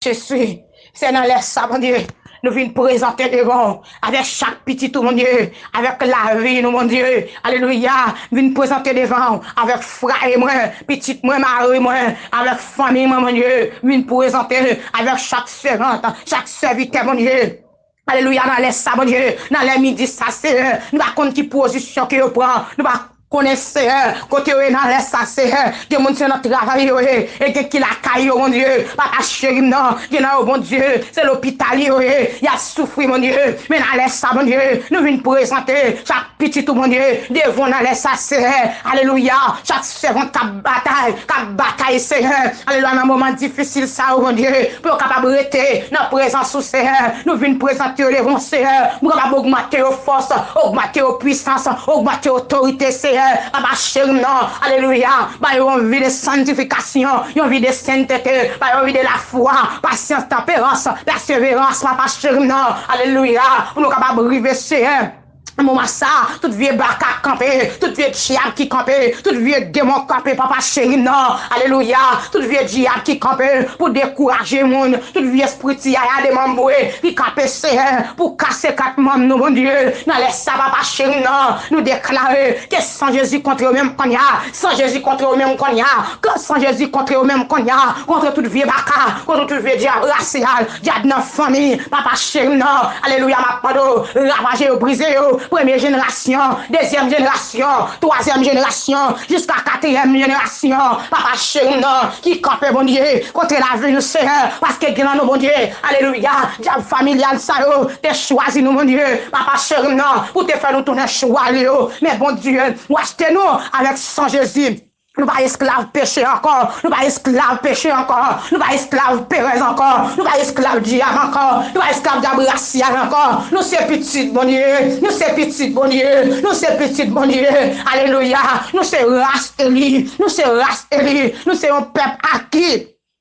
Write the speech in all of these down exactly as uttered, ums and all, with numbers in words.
Jezi, se nan lè sa, Bondye, nou vin prezante devan w avèk chak pitit ou, Bondye, avèk lavi nou, Bondye. Alelouya. Vin prezante devan w avèk fwaye mwen, pitit mwen, mari mwen, avèk fanmi mwen, Bondye. Vin prezante avèk chak sèvant, chak sèvitè, Bondye. Alelouya, nan lè sa, Bondye, nan lè midi sa, Seyè, nou pa konn ki pozisyon ke yo pran, nou pa konnen, Seyè, kote yo ye nan lè sa, Seyè. Gen moun se nan travay yo ye, e gen ki lakay yo, Bondye. Papa cheri m nan, gen nan yo, Bondye, se lopital yo ye, y ap soufri, Bondye. Men nan lè sa, Bondye, nou vin prezante chak pitit ou, Bondye, devan w nan lè sa, Seyè. Alelouya, chak sèvant k ap batay, k ap batay, Seyè. Alelouya, nan moman difisil sa yo, Bondye, pou yo kapab rete nan prezans ou, Seyè. Nou vin prezante yo devan w, Seyè, pou w kapab ogmante yo fòs, ogmante yo pwisans, ogmante yo otorite, Seyè. Papa cheri m nan, alelouya, ba yo yon vi de santifikasyon, yon vi de sentete, ba yo yon vi de lafwa, pasyans, tanperans, pèseverans, papa cheri m nan, alelouya, pou nou kapab rive, Seyè. Moman sa, tout vye baka kanpe, tout vye dyab ki kanpe, tout vye demon kanpe, papa cheri m nan. Alelouya. Tout vye dyab ki kanpe pou dekouraje moun, tout vye espri tiyaya demanbre ki kanpe, Seyè, pou kase kat manm nou, Bondye. Nan lè sa, papa cheri m nan, nou deklare ke san Jezi kontre yo menm kounye a, san Jezi kontre yo menm kounye a, ke san Jezi kontre yo menm kounye a, kontre tout vye baka, kontre tout vye dyab rasyal, dyab nan fanmi, papa cheri m nan. Alelouya, m ap mande w, ravaje yo, brize yo. Premye jenerasyon, dezyèm jenerasyon, twazyèm jenerasyon, jiska katriyèm jenerasyon. Papa cheri m nan, ki kanpe, Bondye, kontre lavi nou, Seyè, paske gen nan nou, Bondye, alelouya, dyab familyal sa yo te chwazi nou, Bondye. Papa cheri m nan, pou te fè nou tounen chwal yo. Men, Bondye, ou achte nou avèk san Jezi. Nou pa esklav peche ankò. Nou pa esklav peche ankò. Nou pa esklav perèz ankò. Nou pa esklav dyab ankò. Nou pa esklav dyab rasyal ankò. Nou se pitit Bondye. Nou se pitit Bondye. Nou se pitit Bondye. Alelouya. Nou se ras eli. Nou se ras eli. Nou se yon pèp aki.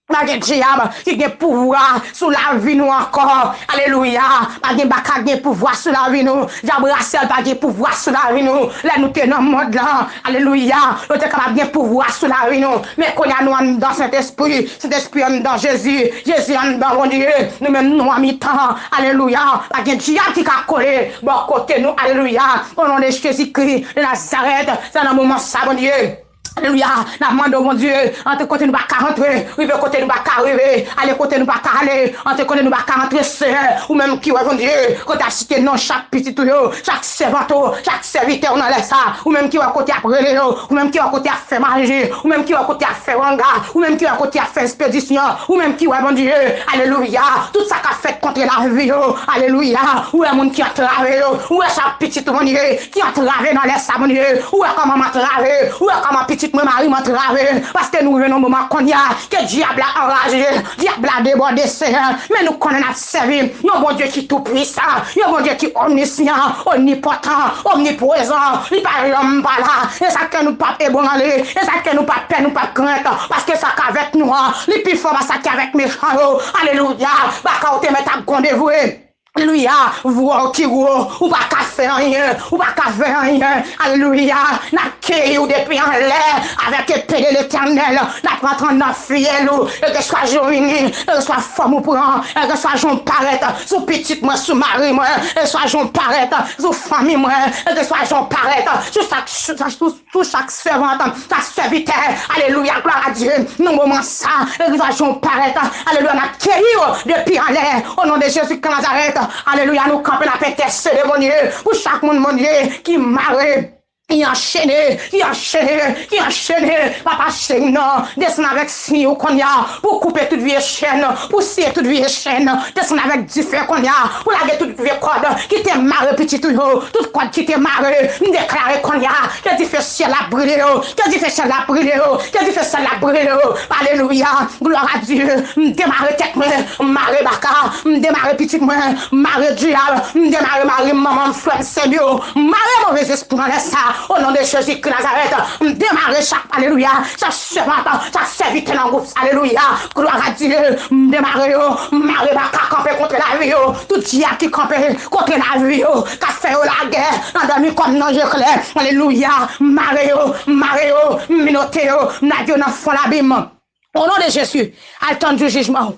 Pa gen dyab ki gen pouvwa sou lavi nou ankò. Alelouya. Pa gen baka gen pouvwa sou lavi nou. Dyab rasyal pa gen pouvwa sou lavi nou. Lè nou te nan mond lan, alelouya, yo te kapab gen pouvwa sou lavi nou. Men kounye a nou anndan Sentespri. Sentespri anndan Jezi. Jezi anndan Bondye. Nou menm nou an mitan. Alelouya. Pa gen dyab ki ka kole bò kote nou. Alelouya. O non de Jezikri de Nazarèt. Se nan moman sa, Bondye. Alelouya. N ap mande w, Bondye, antre kote nou pa ka antre, rive kote nou pa ka rive, ale kote nou pa ka ale, antre kote nou pa ka antre, Seyè. Ou menm ki wè, Bondye, kote ap site non chak pitit ou yo, chak sèvant ou, chak sèvitè ou nan lè sa. Ou menm ki wè kote ap rele yo, ou menm ki wè kote ap fè maji, ou menm ki wè kote ap fè wanga, ou menm ki wè kote ap fè espedisyon, ou menm ki wè, Bondye, alelouya, tout sa k ap fèt kont lavi yo, alelouya. Ou wè moun ki antrave yo, ou wè chak pitit ou, Bondye, ki antrave nan lè sa, Bondye. Ou wè kòman m antrave, ou wè kòman pitit mwen, mari m antrave. Paske nou rive nan moman kounye a ke dyab la anraje, dyab la debòde, Seyè. Men nou konnen n ap sèvi yon Bondye ki toupwisan, yon Bondye ki omnisyan, omnipòtan, omniprezan. Li pa janm pa la. E sa k fè nou p ap ebranle, e sa k fè nou p ap pè, nou p ap krent. Paske sa k avèk nou an, li pi fò pase sa ki avèk mechan yo. Alelouya. Baka w te mèt ap gwonde vre. Alelouya. Vwa w ki wo, ou pa ka fè anyen, ou pa ka fè anyen. Alelouya. N ap keyi w depi anlè avèk epe de Letènèl. N ap rantre anndan fyèl ou, kèlkeswa jan w vini, kèlkeswa fòm ou pran, kèlkeswa jan w parèt sou pitit mwen, sou mari mwen, kèlkeswa jan w parèt sou fanmi mwen, kèlkeswa jan w parèt sou chak, sou, sou, sou chak sèvant, chak sèvitè. Alelouya, glwa a Dye. Nan moman sa, kèlkeswa jan w parèt, alelouya, n ap keyi w depi anlè. O non de Jezi Nazarèt, alelouya, nou kanpe, n ap entèsede, Bondye, pou chak moun, Bondye, ki mare, ki anchene, ki anchene, ki anchene. Papa cheri, non, desann avèk siy ou kounye a, pou koupe tout vye chèn, pou siye tout vye chèn. Desann avèk dife kounye a, pou lage tout vye kòd ki te mare pitit ou yo, tout kòd ki te mare, m deklare kounye a, ke dife syèl la brile yo, ke dife syèl la brile yo, ke dife syèl la brile yo. Alelouya, glwa a Dye. M demare tèt mwen, m mare baka, m demare pitit mwen, m mare dyab, m demare mari m, manman m, frè m, sè m yo, m mare move zespri nan lè sa, o non de Jezikri Nazarèt. M demare chak, alelouya, chak sèvant, chak sèvitè nan gwoup, alelouya, glwa a Dye. M demare yo, m mare baka kanpe kont lavi yo, tout dyab ki kanpe kont lavi yo, k ap fè yo lagè nan dòmi kòm nan je klè, alelouya, m mare yo, m mare yo, m menote yo, m lage yo nan fon labim. O non de Jezi, al tann jou jijman w.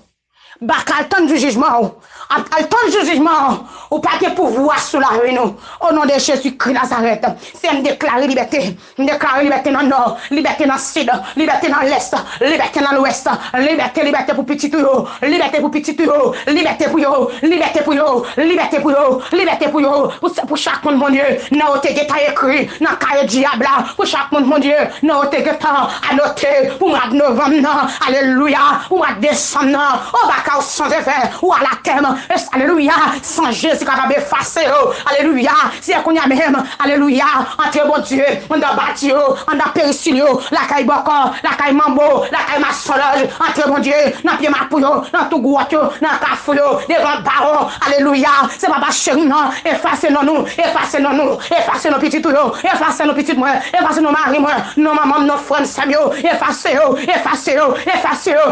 Baka al tann jou jijman w. Al tann jou jijman w. Ou pa gen pouvwa sou lavi nou. O non de Jezi Kri Nazarèt, Seyè, m deklare libète. M deklare libète nan nò, libète nan sid, libète nan lès, libète nan lwès, libète, libète pou pitit ou yo, libète pou pitit ou yo, libète pou yo, libète pou yo, libète pou yo, libète pou yo, pou, pou chak moun, Bondye, nan yo te gentan ekri nan kaye dyab la, pou chak moun, Bondye, nan yo te gentan anote pou mwa novanm nan, alelouya, pou mwa desanm nan, o baka ou san efè, ou alatèm, alelouya, san Jezi kapab efase yo, alelouya, se kounye a menm, alelouya, antre, Bondye, anndan badi yo, anndan perisil yo, lakay bòkò, lakay manbo, lakay masonlòj, antre, Bondye, nan pye mapou yo, nan tou gwòt yo, nan kafou yo, devan bawo, alelouya, se papa cheri nan, efase non nou, efase non nou, efase non pitit ou yo, efase non pitit mwen, efase non mari mwen, non manman m, non frè m, sè m yo, efase yo, efase yo, efase yo.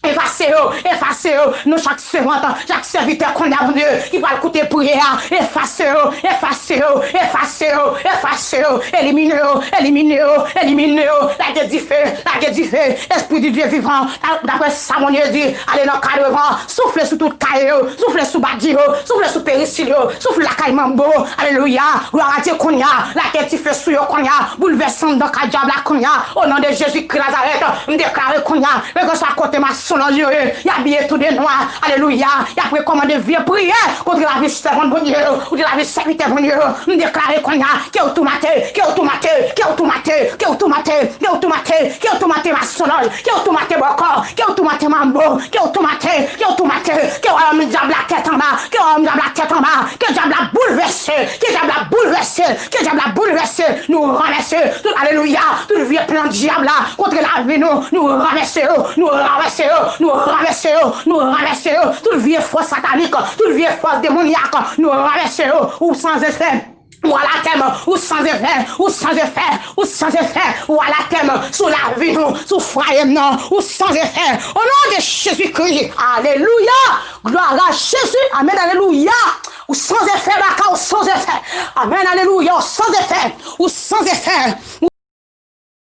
Efase yo, efase yo, nou chak sèvant, chak sèvitè kounye a, Bondye, ki pral koute priyè a, efase yo, efase yo, efase yo, efase yo, elimine yo, elimine yo, elimine yo, lage dife, lage dife, Espri di Dye vivan, daprè sa Bondye di, ale nan ka devan, soufle sou tout kaye yo, soufle sou badi yo, soufle sou perisil yo, soufle lakay manbo, alelouya, glwa a Dye kounye a, lage dife sou yo kounye a, boulvèse anndan kay dyab la kounye a, o non de Jezi Kri Nazarèt, m deklare kounye a, kèlkeswa kote masonlòj yo ye, y abiye tou de nwa, alelouya, y ap rekòmande vye priyè kont lavi sèvant Bondye yo, kont lavi sèvitè Bondye yo, m deklare kounye a, ke yo toumate, ke yo toumate, ke yo toumate, ke yo toumate, ke yo toumate, ke yo toumate masonlòj, ke yo toumate bòkò, ke yo toumate manbo, ke yo toumate, ke yo toumate, ke wayòm dyab la tèt anba, ke wayòm dyab la tèt anba, ke dyab la boulvèse, ke dyab la boulvèse, ke dyab la boulvèse, nou ranvèse tout, alelouya, tout vye plan dyab la kont lavi nou, nou ranvèse yo, nou ranvèse yo, nou ranvèse yo, nou ranvèse yo, tout vye fòs satanik, tout vye fòs demonyak, nou ranvèse yo, ou san efè. Ou alatèm, ou san efè, ou san efè, ou san efè, ou alatèm, sou lavi nou, sou fwaye m nan, ou san efè. O non de Jezi Kri, alelouya, glwa a Jezi, amèn, alelouya. Ou san efè, baka, ou san efè, amèn, alelouya, ou san efè, ou san efè.